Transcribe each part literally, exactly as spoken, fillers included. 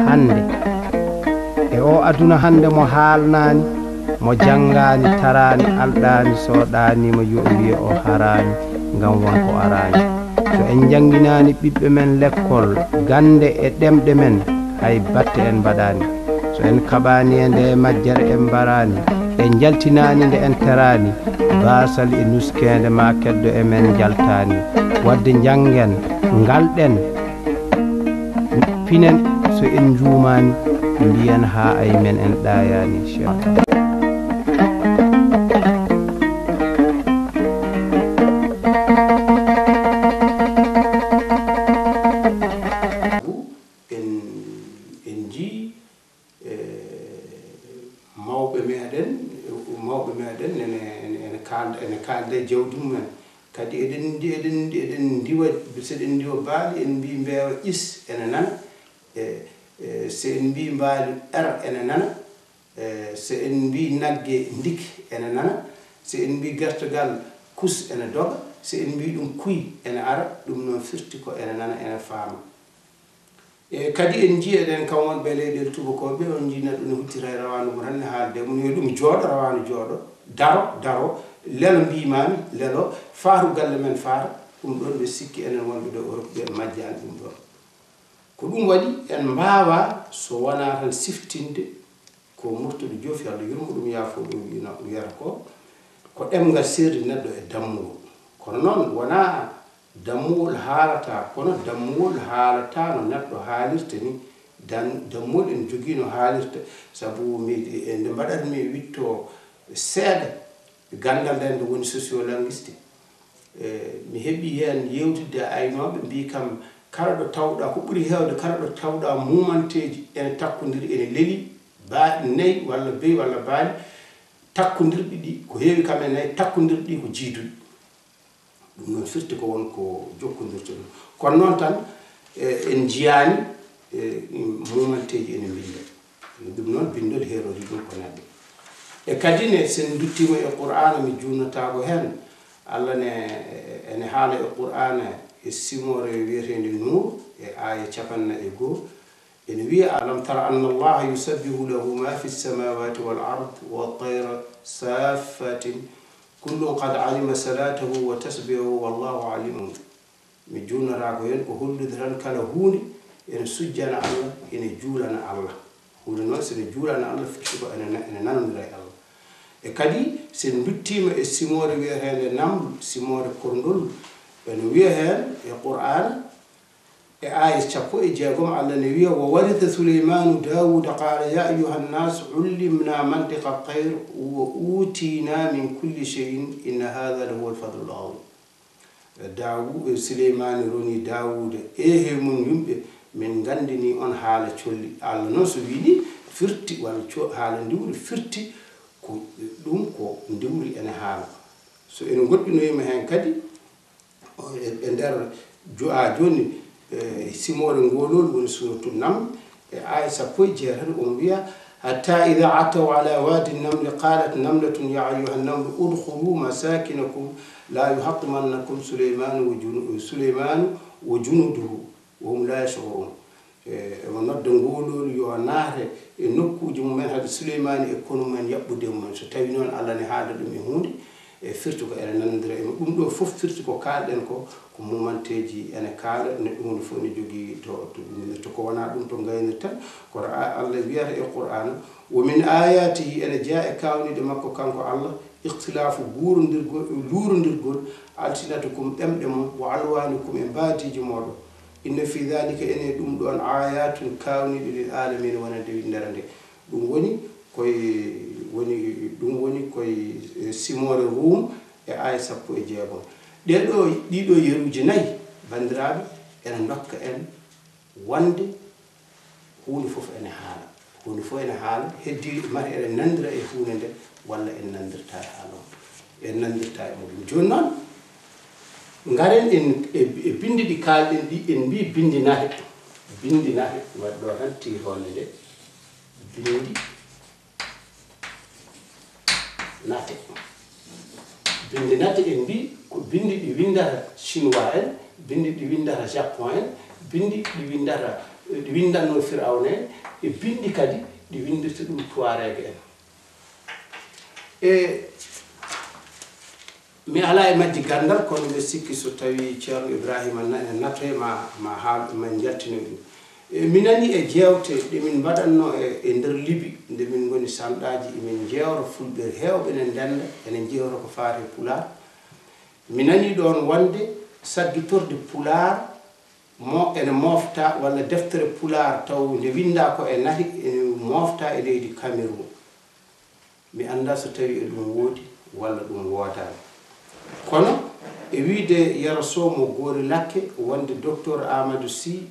Hannde, e oo aduna hannde mo haalnaani, mo janngaani, taraani, alɗaani, soɗaaniima, yo o wiye o haraani, ngam won ko araani. So en njannginaani ɓiɓɓe men lekkol, gannde e ɗemɗe men, hay batte en mbaɗaani. So en kaɓaani e nde majjere en mbaraani, en njaltinaani nde en teraani, baasal e nuskeende maa keddo e men njaltaani. Waɗde njanngen, ngalɗen, pinen, so en njuumaani, mbiyen haa ay men en ɗaayaani. Cheikh. En, en njii, e, mawɓe meɗen, mawɓe meɗen ene, ene, ene kaalda, ene kaalda e jawdi mumen. Kadi eɗen ndi-, eɗen ndi-, eɗen ndiwa, so eɗen ndiwa baali, en mbii mbeewa ƴis ene nana. E, e, so en mbii mbaali er ene nana. E, so en mbii nagge ndik ene nana. So en mbii gertogal kus ene doga. So en mbii ɗum kuy ene ara. Ɗum noon firti ko ene nana, ene faama. E, kadi en njii eɗen kam wonɓe e leyɗeele tubakooɓe, on njii neɗɗo ne huccita e rawaandu mum tan ne haalde e mum, yo ɗum jooɗo, rawaandu jooɗo, daro, daro, lelo mbiimaami, lelo, faatu galle men faata, ɗum ɗoon mbiɗa sikki enen wonɓe ɗo Europe ɓe majjaani ɗum ɗoon. Ko ɗum waɗi en mbaawaa so wonaa tan siftinde ko Murtuɗo Joof, yo Allah yurmo ɗum, yaafo ɗum, wiyno, wiyata ko, ko ɗemngal seerdi neɗɗo e dammuwol. Kono noon wonaa dammuwol haalata, kono dammuwol haalata no neɗɗo haalirta ni. Dan-, dammuwol ene jogii no haalirta, sabu mi, e nde mbaɗatmi witto seeɗa, ganndal nde nde woni sociolinguistique. E, mi heɓii heen yeewtidde e aynooɓe, mbii kam, kala ɗo tawɗaa, ko ɓuri heewde, kala ɗo tawɗaa muumanteeji ene takkondiri, ene leli, baaɗi nayi walla beyi walla baali, takkondirɗi ɗi, ko heewi kam e nayi, takkondirɗi ɗi ko jiiduɗi. Ɗum noon firti ko won ko jokkondirta ɗum. Kono noon tan, e, en njiyaani, e, muumanteeji ene mbinnda. Ɗum noon binndol heerori ɗum ko neɗɗo. E kadi ne, so en nduttiima e Qur'aana, mi juutnataako heen, Allah ne, e, ene haala e Qur'aana e simoore wiyeteende Nuur, e aaya capanɗe nayi e goo, ene wiya, "Alam tara anna Allaha yusabbihu lahu ma fi samawati wal ard wa tayra saffatin, kullun qad alima salatahu wa tasbihahu wallahu alimun." Mi juutnataako heen, ko hollude tan kala huunde ene sujjana Allah, ene juulana Allah. Huunde noon, so ene juulana Allah, firti ko ene na-, ene nanondira e Allah. E kadi, so en nduttiima e simoore wiyeteende Naml, simoore korndol, ene wiya heen e Qur'aana, e aaya sappo e jeegom, Allah ne wiya, "Wa waritha Suleymanu Dawuda, qala ya ayyuha nnas, ullimna mantiqa tayr, wa utina min kulli shay'in, inna hadha lahuwa al-fadlu al-azim." Dawu-, Suleymaani roni Daawuuda, "Ee he mon yimɓe, min nganndini on haala colli." Allah noon so wii ni firti, walla co-, haala ndiwri firti, ko ɗum ko ndiwri ene haala. So en ngoɗɗinoyima heen kadi, o, e, e nder jo-, a, jooni, e, simoore ngoolol woni Suuratu Naml, e aaya sappo e jeetati, on wiya, "Hatta idha ataw ala wadi namli qalat namlatun ya ayyuha namlu udkhulu masakinakum la yuhattimannakum Sulaymanu wa junu-, Sulaymanu wa junuduhu wa hum la yash'urun." E, emo nodda ngoolol yo naate e nokkuuji mumen, hade Suleymaani e konu mumen yaɓɓude e mumen. So tawi noon Allah ne haala ɗum e huunde, e firti ko ene nanondira e mum. Ɗum ɗo fof firti ko kaalɗen ko, ko mumanteeji ene kaala, neɗɗo huunde fof ene jogii to, to ɗum wonirta. Ko wonaa ɗum to ngaynirten, kono a-, Allah wiyata e Qur'aana, "Wa min ayatihi", ene jeyaa e kaawniiɗe makko kanko Allah, "ikhtilafu", guurondirgol, luurondirgol, "alsinatikum", ɗemɗe mon, "wa alwanikum", e mbaadiiji mooɗon. "Inna fi dhalika", ene e ɗum ɗoon, "ayatun", kaawniiɗe, "lil alamina", wonande winndere nde. Ɗum woni koye, woni, ɗum woni koye, e, simoore Ruum e aaya sappo e jeegom. Ɗee ɗoo, ɗii ɗoo yeruuji nayi, banndiraaɓe, ene ndokka en wonde huunde fof ene haala. Huunde fof ene haala, heddii mata eɗen nanndira e huunde nde, walla en nanndirtaa e haala o. En nanndirtaa e muɗum. Jooni noon, ngaren en e, e binndi ɗi kaalɗen ɗi, en mbii binndi nate. Binndi nate, waɗi ɗo tan tiitoonde nde. Binndi nate. Bindi nate en mbi ko bindi ɗi windata chinois en, bindi ɗi windata japon en, bindi ɗi windata, ɗi windanno Firawna en, e bindi kadi ɗi windata ɗum Tuareg en. E mi alaa e majji ganndal, kono mbiɗa sikki so tawii Ceerno Ibraahiima na-, natoye ma, ma haal, ma njaltino ɗum. E mi nanii e jeewte ɗe min mbaɗatno e, e nder Libi, nde min ngoni sanɗaaji, emin njeewta fulɓe heewɓe ene ndennda, ene njeewta ko faati e Pulaar. Mi nanii ɗoon wonde saggitorde Pulaar mo ene moofta, walla deftere Pulaar taw nde winndaa ko e nate, ene moofta e leydi Cameroun. Mi anndaa so tawii e ɗum woodi walla ɗum woodaani. Kono e wiyde Yero Sow mo Goori Lakke, wonde Docteur Amadou Sy,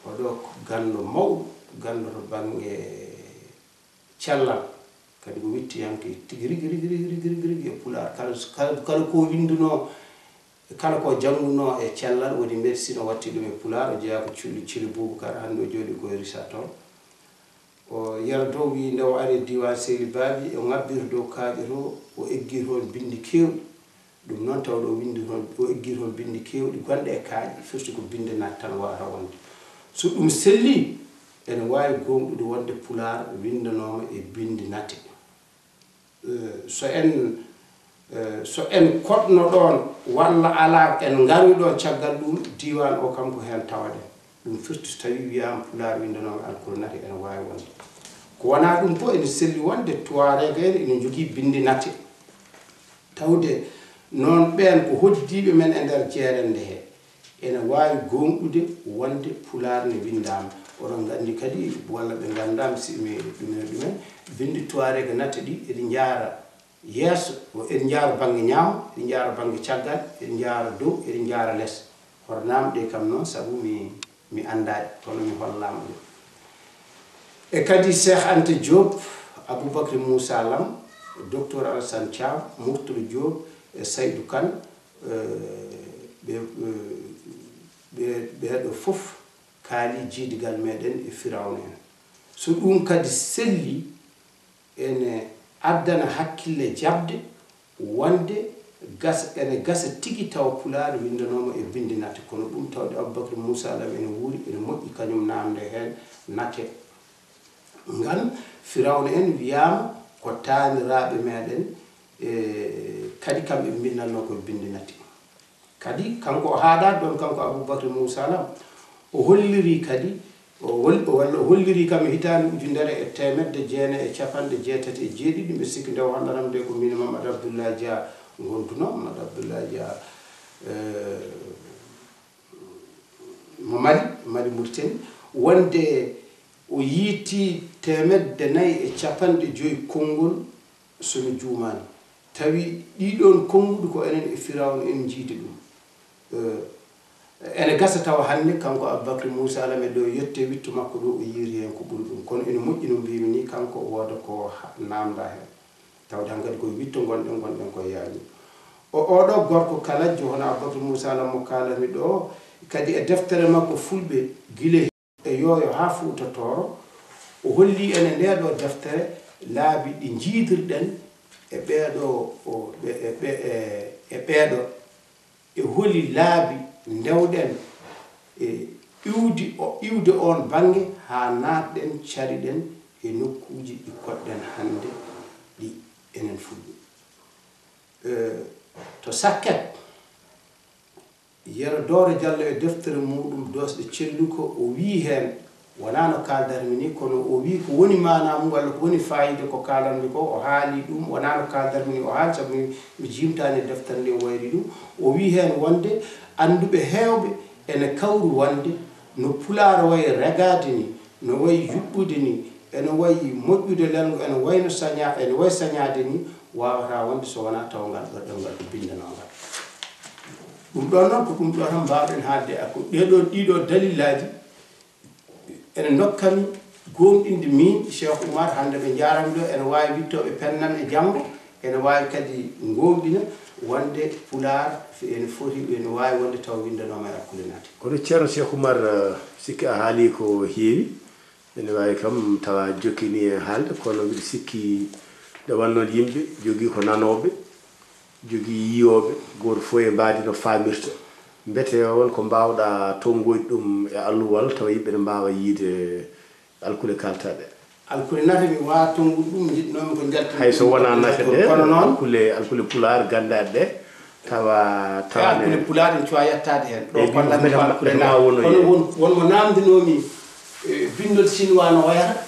oɗo ko ganndo mawɗo, ganndo to bannge cellal, kadi ko wittiyanke tigi rigi, rigi, rigi, rigi, rigi, rigi e Pulaar. Kala, kala, kala ko winndunoo, kala ko janngunoo e cellal, woni médecine, o watti ɗum e Pulaar, o jeyaa ko Cili, Cili Bubakar, hannde o jooɗii ko e Richard Toll. O Yero Dow wiyi nde o ari e diiwaan Seyli Baabi, o ŋabbiri dow kaaƴe to, o eggii toon binndi keewɗi. Ɗum noon tawde o winndi toon, o eggii toon binndi keewɗi gonɗe e kaaƴe, firti ko binndi nate tan waawata wonde. So ɗum sellii, ene waawi goongɗude wonde Pulaar winndanooma e binndi nate. Eh, so en, eh, so en koɗno ɗoon walla alaa, en ngaroy ɗoon caggal ɗum, diiwaan o kam ko heen tawaɗen. Ɗum firti so tawii wiyaama Pulaar winndanooma alkule nate, ene waawi wonde. Ko wonaa ɗum fof, ene selli wonde Tuareg en ene njogii binndi nate. Tawde noon ɓeen ko hoɗdiiɓe men e nder jeerennde he, ene waawi goongɗude wonde Pulaar ne winndaama. Oɗon nganndi kadi, walla ɓe nganndaama si mi ɗumen e ɗumen, binndi Tuareg nate ɗi eɗi njaara yeeso, o eɗi njaara bannge ñaamo, eɗi njaara bannge caggal, eɗi njaara dow, eɗi njaara les. Hoto naamnde kam noon, sabu mi, mi anndaani, kono mi hollaama ɗum. E kadi Cheikh Anta Diop, Aboubacry Moussa Lam, Docteur Alassane Thiam, Mourtala Diop, e Saydou Kane, eh, ɓe, eh, ɓe, ɓeeɗo fof kaali jiidigal meɗen e Firawna en. So ɗum kadi selli, ene addana hakkille jaɓde wonde gasa, ene gasa tigi tawa Pulaar winndanooma e binndi nate. Kono ɗum tawde Aboubacry Moussa Lam ene wuuri, ene moƴƴi kañum naamnde heen nate. Ngan Firawna en wiyaama ko taaniraaɓe meɗen, e kadi kamɓe ɓe mbinnatnoo ko binndi nate. Kadi, kanko o haaɗaani ɗoon, kanko Aboubacry Moussa Lam, o hollirii kadi, o hol-, o walla o hollirii kam e hitaande ujunere e teemedde jeenayi e capanɗe jeetati e jeeɗiɗi, mbiɗa sikki nde o hollatnoo nde ko miin e Mamadou Abdoulaye Dia ngontunoo, Mamadou Abdoulaye Dia, eh, mo Mali, Mali Mauritanie, wonde o yiytii teemedde nayi e capanɗe joyi konngol, so mi juumaani. Tawi ɗiɗoon konnguɗi ko enen e Firawna en njiidi ɗum. Eh, ene gasa tawa hannde kanko Aboubacry Moussa Lam e ɗo yette witto makko ɗo o yiiri heen ko ɓuri ɗum. Kono ene moƴƴi no mbiymi ni, kanko o wooda ko ha-, naamnda heen. Tawde hankadi koye witto ngonɗen, ngonɗen koye yaajum. O, oɗo gorko kalajjo hono Aboubacry Moussa Lam mo kaalatmi ɗo, kadi e deftere makko Fulɓe gila e Yooyo haa Fuuta Tooro, o hollii en e ndee ɗoo deftere laabi ɗi njiidirɗen e ɓeeɗo, o, ɓe, e ɓe, e, e ɓeeɗo, e holi laabi ndewɗen e iwdi o, iwde oon bannge haa naatɗen, cariɗen e nokkuuji ɗi koɗɗen hannde ɗi enen Fulɓe. Eh, to Sakket, Yero Dooro Jallo e deftere muuɗum Doosɗe Celluko, o wiyi heen, wonaa no kaaldatmi ni, kono o wiyi ko woni maanaa mum walla ko woni faayiida ko kaalatmi ko, o haali ɗum, wonaa no kaaldatmi ni o haali, sabu mi, mi jiimtaani e deftere nde o wayri ɗum. O wiyi heen wonde annduɓe heewɓe ene kawri wonde no Pulaar wayi regaade ni, no wayi yuɓɓude ni, ene wayi moƴƴude lelngo, ene wayi no saña-, ene wayi sañaade ni, waawataa wonde so wonaa tawa ngal ɗoo ɗemngal ko binndanoo ngal. Ɗum ɗoon noon, ko ɗum ɗoo tan mbaawɗen haalde. A ko ɗee ɗoo, ɗii ɗoo dalillaaji ene ndokka mi goongɗinde miin Cheikh Oumar, hannde ɓe njaarami ɗo, ene waawi wiɗtooɓe pennam e janngo, ene waawi kadi ngoongɗina wonde Pulaar ene foti, ene waawi wonde taw winndanooma e alkule nate. Kono Ceerno Cheikh Oumar, eh, sikki a haalii ko heewi, ene waawi kam tawa jokkini e haalde, kono mbiɗa sikki nde wonnoon yimɓe jogii ko nanooɓe, Jogii yiyooɓe, gooto fof e mbaadi no faamirta. Mbete on ko mbaawɗa tonngoyde ɗum e alluwal tawa yimɓe ne mbaawa yiyde alkule kaaltaaɗe? Alkule nate mi waawaa tonngude ɗum, njiɗnoomi ko njaltinmi. Hay so wonaa nate ɗe, kono noon alkule, alkule pulaar ganndaaɗe ɗe, tawa, e tawa alkule pulaar en cuwaa yettaade heen. Ɗo kollanmi ko alkule nate. Kono won, won mo naamndinoomi, e, binndol sinwaa no wayata.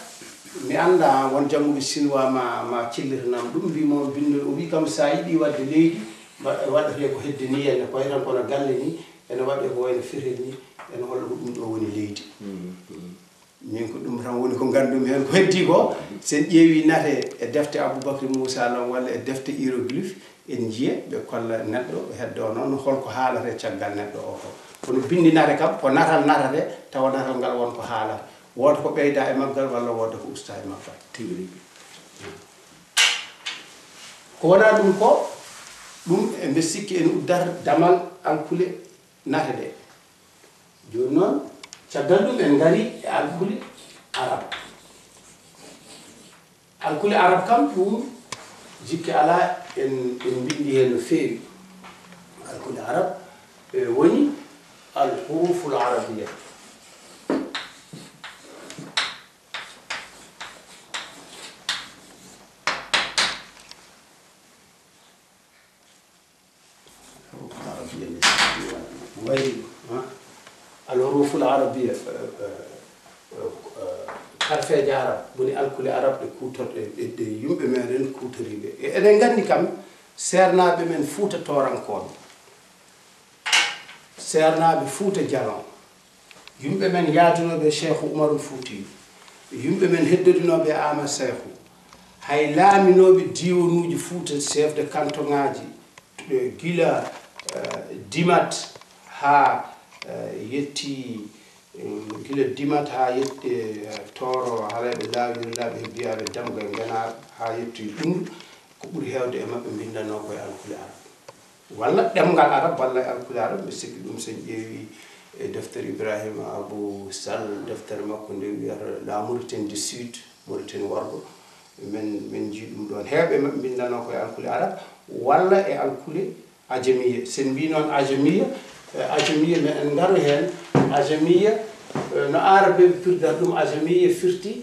Mi anndaa won jannguɓe sinwaa ma, ma cellitanaam ɗum, mbiimi mo binndol, o wii kam so a yiɗii waɗde leydi, mba-, waɗetee ko hedde nii, ene ko wayi tan kono galle nii, ene waɗee ko wayno fetel nii, ene holla ko ɗum ɗo woni leydi. Min ko ɗum tan woni ko nganndumi heen. Ko heddii ko, so en ƴeewii nate e defte Aboubacry Moussa Lam walla e defte hiéroglyphe, en njiyat ɓe kolla neɗɗo heddo noon holko haalata e caggal neɗɗo o ko. Kono binndi nate kam, ko natal natata, tawa natal ngal won ko haalata. Wooda ko ɓeyda e maggal walla wooda ko usta e maggal. Tigi rigi. Ko wonaa ɗum ko, ɗum e mbe sikki en uddata damal alkule nate ɗe. Jooni noon, caggal ɗum en ngari e alkule arab. Alkule arab kam ɗum jikke alaa, en, en mbinndi heen no feewi. Alkule arab, e, woni al huruful arabiya. Wayri, ha? Al huruful arabiya, eh, eh, eh, eh, harfeeje arab, woni alkule arab ɗe kuutor-, ɗe, ɗe, ɗe yimɓe meɗen kuutoriiɓe. E, eɗen nganndi kam, seernaaɓe men Fuuta Toorankooɓe, seernaaɓe Fuuta Jalon, yimɓe men yaadunooɓe e Seeku Umarul Fuutiyu, yimɓe men heddodinooɓe e Aamadu Seeku, hay laaminooɓe diiwanuuji Fuuta, chef de cantonŋaaji, eh, gila, eh, Dimat haa, eh, yetti, eh, gila Dimat haa yetti, eh, Tooro, Halayɓe Laawi, Yirlaaɓe Hebbiyaaɓe, Damga e Ngenaar, haa yetti Ɓunndu, ko ɓuri heewde e maɓɓe mbinndanoo ko e alkule arab. Walla ɗemngal arab, walla e alkule arab, mbe sikki ɗum so en ƴeewi e deftere Ibrahima Abou Sall, deftere makko nde wiyata La Mauritanie du Sud, Mauritanie worgo, men, men njii ɗum ɗoon. Heewɓe maɓɓe mbinndanoo ko e alkule arab, walla e alkule ajamiya. So en mbii noon ajamiya, e ajamiya, men en ngaru heen. Ajamiya, e, no aarabeeɓe pirdata ɗum, ajamiya firti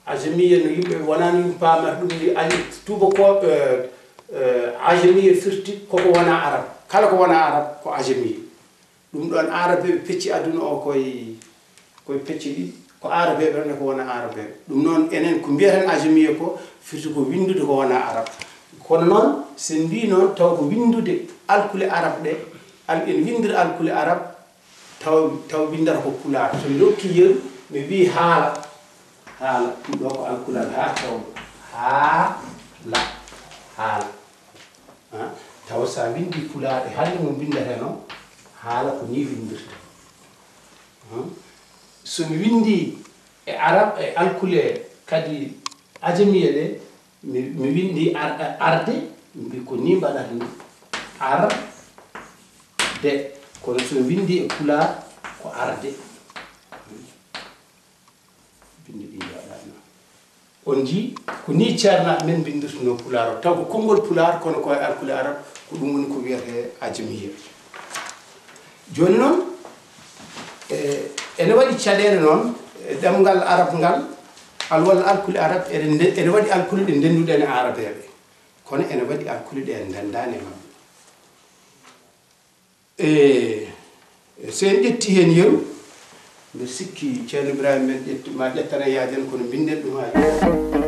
ajamiya no yimɓe wonaa no yimɓe paamata ɗum ni, aji-, tuubakooɓe, eh, eh, ajamiya firti koko wonaa arab. Kala ko wonaa arab ko ajamiya. Ɗum ɗoon aarabeeɓe pecci aduna o koye, koye pecce ɗiɗi. Ko aarabeeɓe tan e ko wonaa aarabeeɓe. Ɗum noon enen ko mbiyaten ajamiya ko firti ko winndude ko wonaa arab. Kono noon so en mbii noon taw ko winndude alkule arab ɗe, al-, en winndira alkule arab, taw, taw winndata ko pulaar. So mi rokki yeru, mi wii haala. Haala, ɗum ɗo ko alkule arab, haa tawɗo. Haala. Haala. Ha? Tawa so a winndi pulaar e hannde mo mbinndatee noon, haala ko nii winndirta. Ha? So mi winndi e arab, e alkule kadi ajamiya ɗe, mi, mi winndi ar-, arde, mi mbi ko nii mbaɗata ni. Arde. Kono so mi winndi e pulaar, ko arde. Binndi ɗi njaaɗaani. On njii, ko nii ceernaaɓe men mbinndirtunoo pulaar o. Taw ko konngol pulaar, kono ko e alkule arab, ko ɗum woni ko wiyetee ajamiya. Jooni noon, e, ene waɗi caɗeele noon, e ɗemngal arab ngal, al-, walla alkule arab, ene nde-, ene waɗi alkule ɗe ndennduɗen e aarabeeɓe. Kono ene waɗi alkule ɗe en ndenndaani e maɓɓe. E, e, so en ƴettii heen yeru, mbe sikki Ceerno Ibrahima men ƴetti, ma ƴettana yaajan kono mbinden ɗum haa yeeso.